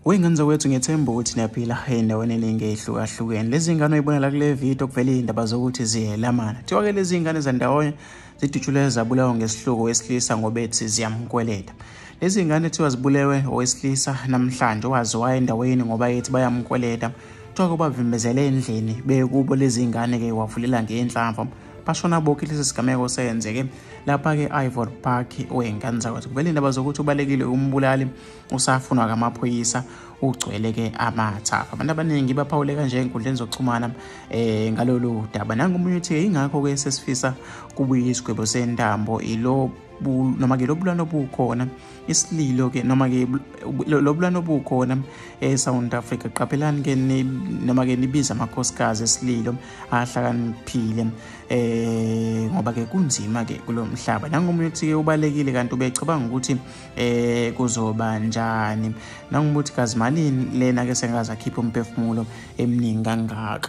Wey'ngane zakwethu, ngiyethemba ukuthi niyaphila ey'ndaweni eningi ey'hlukahlukene. Lezi ngane oyibona la kule video kuvele iy'ndaba zokuthi ziyelamana. Kuthiwa-ke lezi ngane zandawonye zidutshulwe zabulawa ngesihluku owesilisa ngoba ethi ziyamkweleta. Lezi ngane kuthiwa zibulewe owesilisa namhlanje owaziwayo endaweni ngoba ethi bayamkweleta. Kuthiwa-ke ubavimbezele endlini bekubo lezi ngane-ke wavulela ngenhlamvu. Bashona bonke. Lesi sigameko senzeke lapha-ke Ivory Park, wey'ngane zakwethu. Kuvele iy'ndaba zokuthi ubalekile umbulali, usafunwa ngamaphoyisa, ugcwele-ke amathafa. Abantu abaningi baphawule kanje ey'nkundleni zokuxhumana ngalolu daba. Nangomunye uthi ingakho-ke sesifisa kubuye isigwebo sentambo, ilo noma-ke lo bulwane obukhona isililo-ke noma-ke lo bulwane obukhona e-South Africa. Qaphelani-ke noma-ke nibize amakhosikazi esililo ahlakaniphile ngoba-ke kunzima-ke kulo mhlaba. Nangomunye uthi-ke ubalekile kanti ubecabanga ukuthi kuzoba njani. Nangomunye uthi kazi malini lena-ke sengaze akhiphe umphefumulo eminingi kangaka.